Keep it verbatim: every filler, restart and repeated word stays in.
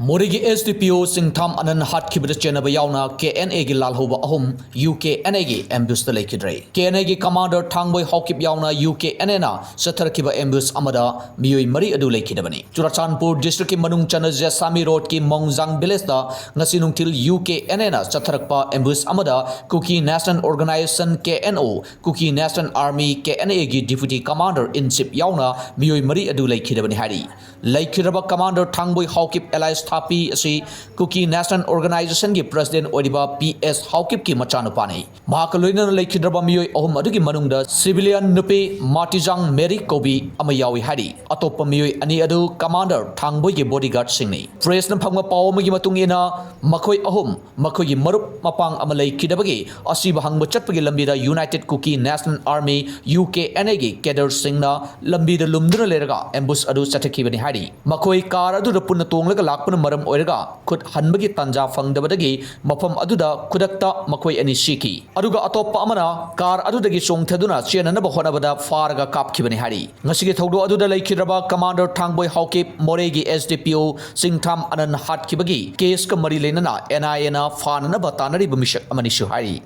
ꯃꯣꯔꯦꯒꯤ S D P O ꯆꯤꯡꯊꯥꯝ ꯑꯅꯟ ꯍꯥꯠꯈꯤꯕꯗ ꯆꯦꯟꯅꯕ ꯌꯥꯎꯅ K N A ꯒꯤ ꯂꯥꯜꯍꯧꯕ ꯑꯍꯨꯝ U K N A ꯒꯤ ambush ꯇ ꯂꯩꯈꯤꯗ꯭ꯔꯦ꯫ K N A ꯒꯤ commander ꯊꯥꯡꯕꯣꯏ ꯍꯥꯎꯀꯤꯞ ꯌꯥꯎꯅ U K N A ꯅ ꯆꯠꯊꯔꯛꯈꯤꯕ ambush ꯑꯃꯗ ꯃꯤꯑꯣꯏ ꯃꯔꯤ ꯑꯗꯨ ꯂꯩꯈꯤꯗꯕꯅꯤ꯫ ꯆꯨꯔꯆꯥꯟꯄꯨꯔ district ꯀꯤ ꯃꯅꯨꯡ ꯆꯟꯅ ꯖꯦꯁꯥꯃꯤ road ꯀꯤ ꯃꯣꯡꯖꯥꯡ village ꯇ ꯉꯁꯤ ꯅꯨꯡꯊꯤꯜ U K N A ꯅ ꯆꯠꯊꯔꯛꯄ ambush ꯑꯃꯗ Kuki National Organisation K N O, Kuki National Army K N A ꯒꯤ deputy commander in chief ꯌꯥꯎꯅ ꯃꯤꯑꯣꯏ ꯃꯔꯤ ꯑꯗꯨ ꯂꯩꯈꯤꯗꯕꯅꯤ ꯍꯥꯏꯔꯤ꯫ ꯂꯩꯈꯤꯗ꯭ꯔꯕ commander ꯊꯥꯡꯕꯣꯏ ꯍꯥꯎꯀꯤꯞ alias ꯊꯥꯄꯤ ꯑꯁꯤ Kuki National Organisation ꯒꯤ president ꯑꯣꯏꯔꯤꯕ P S ꯍꯥꯎꯀꯤꯞꯀꯤ ꯃꯆꯥꯅꯨꯄꯥꯅꯤ꯫ ꯃꯍꯥꯛꯀ ꯂꯣꯏꯅꯅ ꯂꯩꯈꯤꯗ꯭ꯔꯕ ꯃꯤꯑꯣꯏ ꯑꯍꯨꯝ ꯑꯗꯨꯒꯤ ꯃꯅꯨꯡꯗ civilian ꯅꯨꯄꯤ ꯃꯥꯇꯤꯖꯥꯡ ꯃꯦꯔꯤ ꯀꯧꯕꯤ ꯑꯃ ꯌꯥꯎꯏ ꯍꯥꯏꯔꯤ꯫ ꯑꯇꯣꯞꯄ ꯃꯤꯑꯣꯏ ꯑꯅꯤ ꯑꯗꯨ commander ꯊꯥꯡꯕꯣꯏꯒꯤ bodyguard ꯁꯤꯡꯅꯤ꯫ Press ꯅ ꯐꯪꯕ ꯄꯥꯎ ꯑꯃꯒꯤ ꯃꯇꯨꯡ ꯏꯟꯅ, ꯃꯈꯣꯏ ꯑꯍꯨꯝ ꯃꯈꯣꯏꯒꯤ ꯃꯔꯨꯞ ꯃꯄꯥꯡ ꯑꯃ ꯂꯩꯈꯤꯗꯕꯒꯤ ꯑꯁꯤꯕ ꯍꯪꯕ ꯆꯠꯄꯒꯤ ꯂꯝꯕꯤꯗ United Kuki National Army, U K N A ꯒꯤ cadre ꯁꯤꯡꯅ ꯂꯝꯕꯤꯗ ꯂꯨꯝꯗꯨꯅ ꯂꯩꯔꯒ ambush ꯑꯗꯨ ꯆꯠꯊꯈꯤꯕꯅꯤ ꯍꯥꯏꯔꯤ꯫ ꯃꯈꯣꯏ car ꯑꯗꯨꯗ ꯄꯨꯟꯅ ꯇꯣꯡꯂꯒ ꯂꯥꯛꯄꯅ ꯃꯔꯝ ꯑꯣꯏꯔꯒ ꯈꯨꯠ ꯍꯟꯕꯒꯤ ꯇꯥꯟꯖꯥ ꯐꯪꯗꯕꯗꯒꯤ ꯃꯐꯝ ꯑꯗꯨꯗ ꯈꯨꯗꯛꯇ ꯃꯈꯣꯏ ꯑꯅꯤ ꯁꯤꯈꯤ꯫ ꯑꯗꯨꯒ ꯑꯇꯣꯞꯄ ꯑꯃꯅ car ꯑꯗꯨꯗꯒꯤ ꯆꯣꯡꯊꯗꯨꯅ ꯆꯦꯟꯅꯅꯕ ꯍꯣꯠꯅꯕꯗ ꯐꯥꯔꯒ ꯀꯥꯞꯈꯤꯕꯅꯤ ꯍꯥꯏꯔꯤ꯫ ꯉꯁꯤꯒꯤ ꯊꯧꯗꯣꯛ ꯑꯗꯨꯗ ꯂꯩꯈꯤꯗ꯭ꯔꯕ commander ꯊꯥꯡꯕꯣꯏ ꯍꯥꯎꯀꯤꯞ, ꯃꯣꯔꯦꯒꯤ S D P O ꯆꯤꯡꯊꯥꯝ ꯑꯅꯟ ꯍꯥꯠꯈꯤꯕꯒꯤ case ꯀ ꯃꯔꯤ ꯂꯩꯅꯅ N I A ꯅ ꯐꯥꯅꯅꯕ ꯇꯥꯟꯅꯔꯤꯕ ꯃꯤꯁꯛ ꯑꯃꯅꯤꯁꯨ ꯍꯥꯏꯔꯤ꯫